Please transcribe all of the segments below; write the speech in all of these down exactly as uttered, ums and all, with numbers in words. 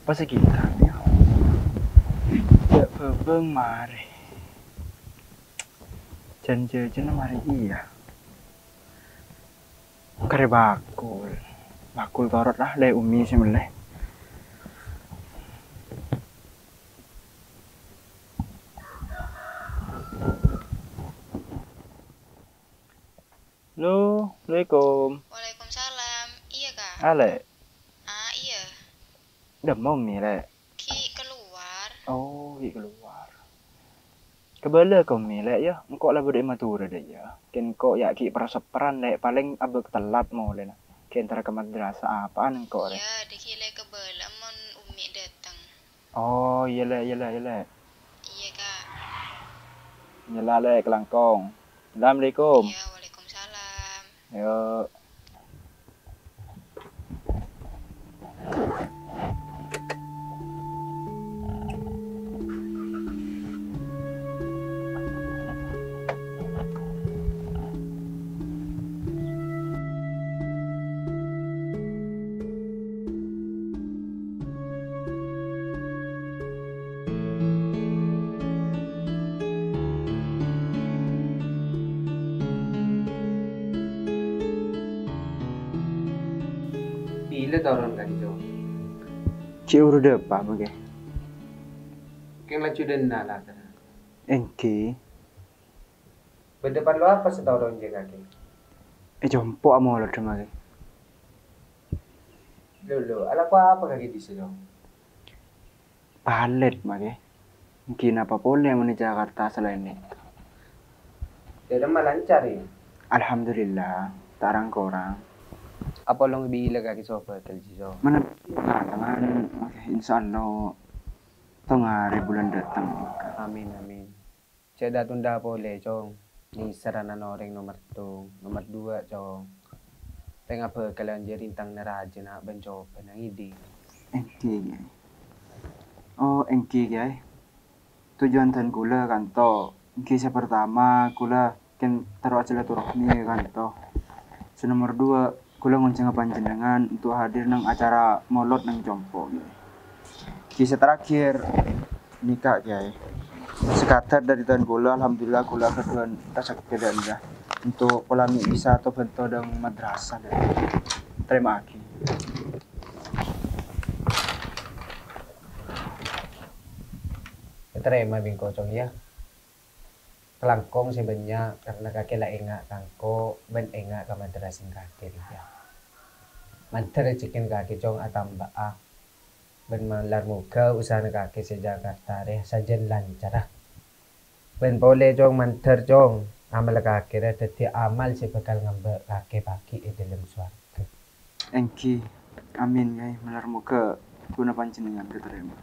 Pas sekitar, ya. Ya, bhâbhâng marè. Jân-jhâjhânna marè iyâ. Karè bakul. Bakul torot la, lè Ummi sè mellè. Lo, assalamualaikum. Waalaikumsalam. Iyâ, Ka'. Alè'. Ah, iyâ. Dâmma Ummi, Lè'? Ghi' kalowar. Oh, ghi' kalowar. Kabâlâ ka Ummi, Lè', yâ. Engko' la bâdâ è Madhurâ, dâ' iyâ. Kèng engko' yâ ghi' per-, saperran, Lè'. Palèng abâk tellat molèna. Ghi' entara ka madrasah apaan engko', rè? Iyâ, dâgghi' Lè' kabâlâ mon Ummi dâteng. Oh, iyâ, Lè', iyâ, Lè', iyâ, Lè'. Iyâ, Ka'. Iyâ la, Lè', kalangkong. Assalamualaikum. Iyâ, waalaikumsalam. Yo. Bilâ toron ka'dinto? Ghi' buru dâpa', Magè. Kèng laju dâ' enna' la, Tèra? Èngghi. Bâdâ parlo apa sè tao ènjhâ kakè? È compo' amolodhâ, Magè. Lo, lo, alako apa kakè dissa', Cong? Palèt, Magè. Èngghi napa polè mon è Jakarta salaèn nèka? Dâ' remma lancar, yâ? Alhamdulillah, ta' rang-korang. Apolong bilâ kakè sobat, Cong? Mana, Magè, insyaallah, tong arè bulân dâteng. Amin, amin. Jhâ' ta-tunda polè, Cong. Nèserrana orèng nomer tong, nomer duwâ', Cong. Tènga bhâkalan jârèya tang narajâna bân cobâna ngèdhing. Èngghi, Kèyaè. Oh, èngghi, Kèyaè. Tojjhuwân dân kaulâ ka'dinto. Èngghi sè partama, kaulâ kèng terro silaturahmi ka'dinto. Sè nomer duwâ', kaulâ ngonjhânga panjhennengngan untuk hadir neng acara molod neng compo', Kèyaè. Ghi sè terakhir, nèka, Kèyaè. Sakadhâr dâri dân kaulâ, alhamdulillah, kaulâ kadhuwân tasakkèdhân, yâ, untuk pola mè' bisa to-bhânto neng madrasah, yâ. Tarèma'aghi. Ètarèma bi' engko', Cong, yâ. Kalangkong sè bânnya', karna kakè la enga' ka engko' bân enga' ka madrasah kakè rèya. Mandhâr rejhekkèna kakè, Cong, atamba'a, bân malar moghâ usahana kakè sè Jakarta rèya sajân lancarra. Bân polè, Cong, mandhâr, Cong, amalla kakè rèya dhâddhi amal sè bhâkal ngamba' kakè paghi' è dhâlem sowarghâ. Èngghi. Amin, Kèyaè. Malar moghâ dhunna panjhennengngan katarèma.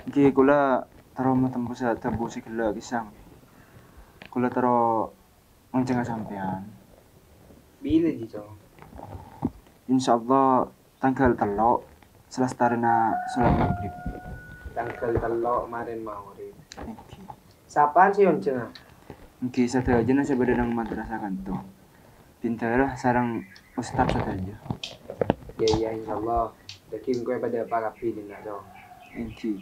Èngghi, kaulâ terro matempo sè, tempo sè ghellâ' kèya. Kaulâ terro ngonjhânga sampèyan. Bilâ, Ji, Cong? Insyaallah, tangghâl tello', salastarèna sholat maghrib. Tangghâl tello' marèn maghrib. Èngghi. Sapa'an sè èonjhânga? Èngghi, sadhâjâna sè bâdâ neng madrasah ka'dinto. Bhândhârâ sareng ustad sadhâjâ. Iyâ, iyâ, insyaallah. Dhâggi' engko' èpadâpa' kabbhi dinna', Cong. Èngghi.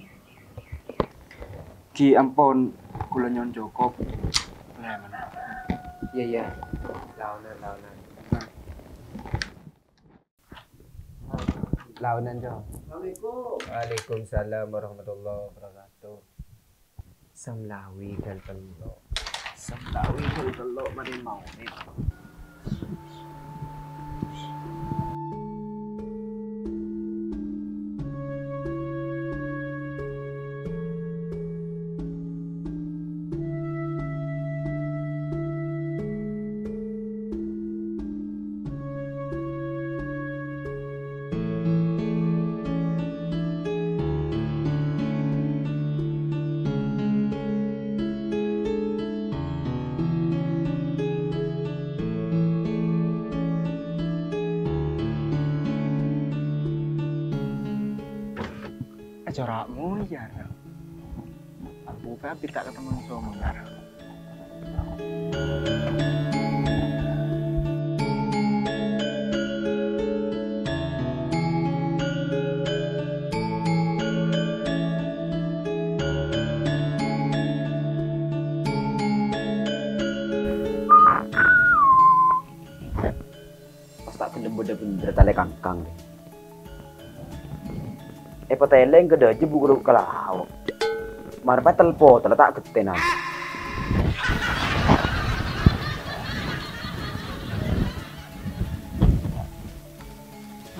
Ghi ampon, kaulâ nyo'on cokop. Iyâ, iyâ. Laonan, laonan. Laonan, Cong. Assalamualaikum. Waalaikumsalam warahmatullahi wabarakatuh. Samlawi ghâl tello'. Samlawi ghâl tello' marèn maghrib. Acara' moyar. Ampon abit ta' katemmo Somar. Kangkang, deh. Èpatèlèng ka dâjâ buru ka lao'. Marè patelpo, tella ta' ghettenan.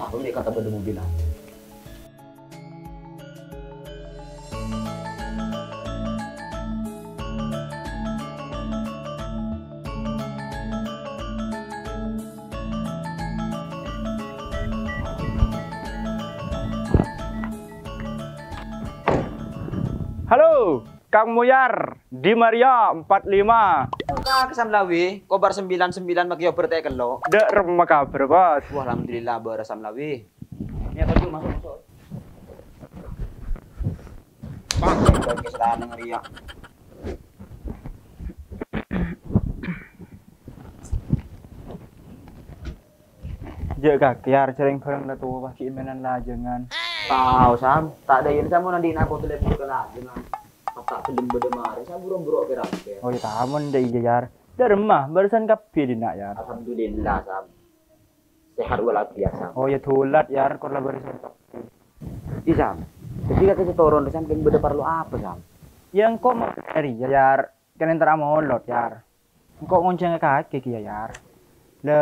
Apa mè' kata bâdâ mobil apa? Halo, Kang Muyar, di Maria empat lima. Ka Samlawi, kobar sembilan sembilan makè ober tè' kello'. Dâ' remma kabhâr, Bos? Wah, alhamdulillah, bârâs Samlawi. Ya, masuk, masuk, masuk. Bang, bagi setan ngeriak. Jhâ' kakè, Yar, jhâreng bhâreng la towa, pas ghi' mènan lajângan. Tao, Sam. Ta' dâ' iyâ, Sam, mon andi' nako telep ka lajângan. Pas ta' gelem bâdâ marè, Sam, buru-buru kèra-kèra. Oh, iyâ, tamon dâ' iyâ, Yar. Dâ' remma, bârâsan kabbhi dinna', Yar. Alhamdulillah, Sam. Sehat walafiat, Sam. Oh, iyâ, dulat, Yar, kor la bârâsan kabbhi. Iyâ, Sam. Dhâddhi kakè sè toron, Sam, kèng bâdâ parlo apa, Sam? Iyâ, engko' ma-, iyâ, Yar. Kèng entar amolod, Yar. Engko' ngonjhâng kakè kèya, Yar. La,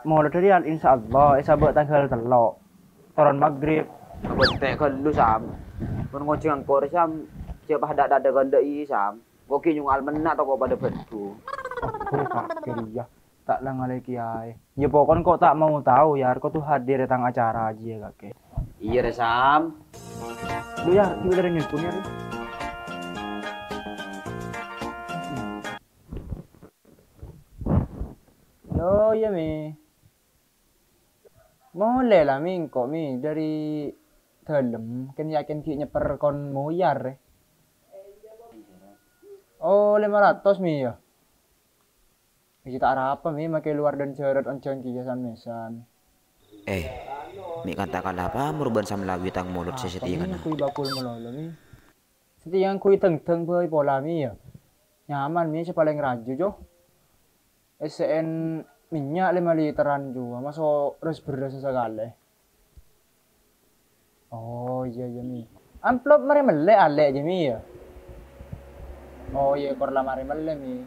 molod rèya, insyaallah, è sabâ' tangghâl tello'. Toron magrib. Abâ' tè' ghâllu, Sam. Mon ngonjhâng engko' rè, Sam, jhâ' pas dâ'-dâdâ kandâ' iyâ, Sam. Engko' ghi' nyongnga' almenna tako' padâ bândhu. Oh, kakè rèya. Ta' la ngalè kèyaè. Iyâ, pokon engko' ta' mau tao, Yar. Engko' tu hadir è tang acara jiyâ, kakè. Iyâ, rè, Sam. Lu, Yar, ghi' bâdâ rèng nelpon, Yar. Lo, iyâ, Mi. Molè la, Mi, engko', Mi, dâri dâlem. Kèng yakin ghi' nyèpèr kon Muyar, è. Oh, lèma ratos, Mi, yâ. Ghi' ta' arapa, Mi, makè luar dan jhârât onjhâng kèya san-mèsan. Eh, mè' kanta kala pamor bân Samlawi tang molod sè Apa, Mi, sèttinganna. Kui bakul malolo, Mi. Sèttingan kui dengdeng bhâi pola, Mi, yâ. Nyaman, Mi, sè palèng raju, Jo. Èssè'èn mènnya' lèma literan, Jo. Maso' rès-bherrâs sakalè. Oh, iyâ, iyâ, Mi. Amplop marè mellè alè' jiyâ, Mi, yâ? Oh, iyâ, kor la marè mellè, Mi.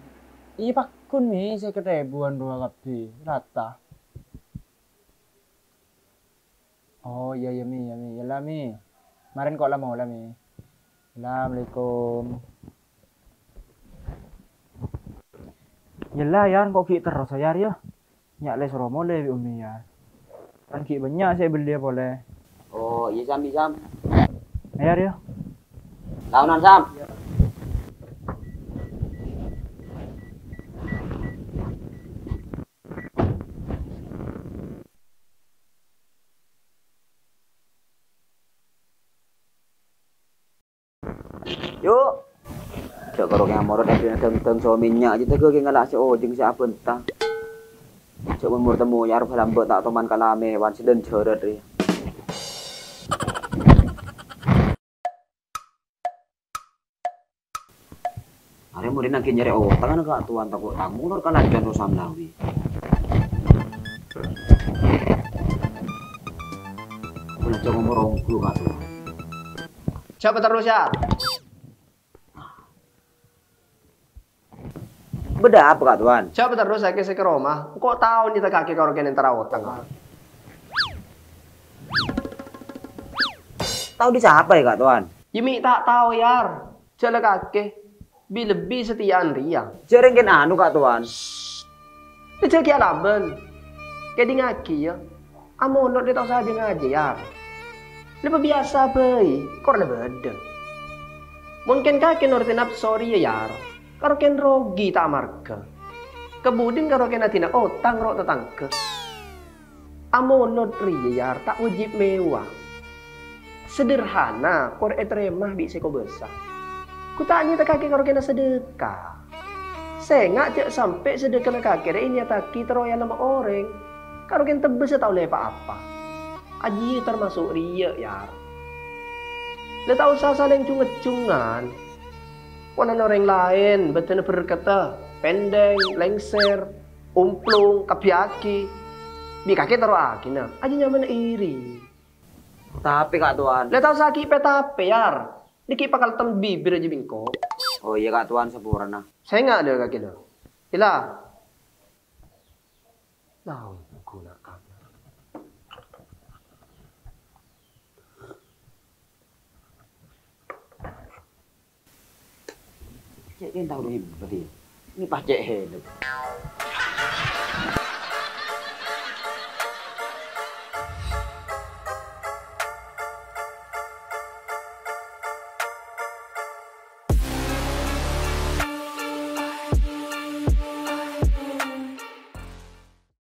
Iyâ, paggun, Mi, sèket èbuwân rowa kabbhi, rata. Oh, iyâ, iyâ, Mi, iyâ, Mi. Iyâ la, Mi. Marèn ko' la molè, Mi. Assalamualaikum. Iyâ la, Yar, ko' ghi' terros, Yar, yâ. Nya' lè soro molè bi' Ummi, Yar. Kan ghi' bânnya' sè èbelliyâ polè. Oh, iyâ, Sam, iyâ, Sam. Yar, yâ. Laonan, Sam. Yu'. Jhâ' karo kèng amorot èbèrri'na dâng-dâng so mènnya' jiyâ, tèghâ kèng ngala' sè ojhâng sè abhânta. Jhâ' mon mor temmo yâ, arep lambâ' ta' toman kalamèwan sè dân jhârât rè. Arè morèna ghi' nyarè otangan ka' towan, tako' tang molor kalanjhâng ro Samlawi. Kalanjhâng omor ongghu ka' towan. Jhâ' paterros, yâ. Bâdâ apa, Ka' Towan? Jhâ' paterros, sakè' sè ka roma. Engko' tao nyètakaghi karo kènèng tara otang. Tao dhi sapa, yâ, Ka' Towan? Yâ, mè' ta' tao, Yar. Jhâ' la kakè. Bi-lebbi satèya'an rèya. Jhâ' rèng kèng anu, Ka' Towan. Jhâ' ghi' alabân. Kèdingngaghi, yâ. Amolod rè ta' osa jâ-ngajâ, Yar. La pabiyasa bhâi, kor la bâdâ. Mon kèng kakè nortè napso rèya, Yar, karo kèng rogi ta' amarghâ. Kabudin karo kèng adina otang ro' tatangghâ. Amolod rèya, Yar, ta' wâjib mewah. Sederhana, kor ètarèma bi' sè kobâsa. Ghu ta' nyètakaghi karo kèng asadhâka. Sènga' jhâ' sampè' sadhâkana kakè rè ènèyataghi terro èalemma orèng. Karo kèng tebbhâ sè ta' ollè pa-apa. Ajiyâ tamaso' rèya, Yar. La ta' osa salèng jung-ngejjungan. Ponapa orèng laèn bâdâna berkata, pèndhâng, lèngsèr, omplong, kabbhiyâghi. Bi' kakè terro'aghina, ajâ nyamana iri. Tapè, Ka' Towan. La tao sakè' pè-tapè, Yar. Dâgghi' pakaltem bibir ajâ bi' engko'. Oh iyâ, Ka' Towan, saporana. Sènga' dâ' kakè dâ'. Ila. Tao ghuna kakè. Cè' kèn tao ribet, iyâ. Ini pas cè' helek.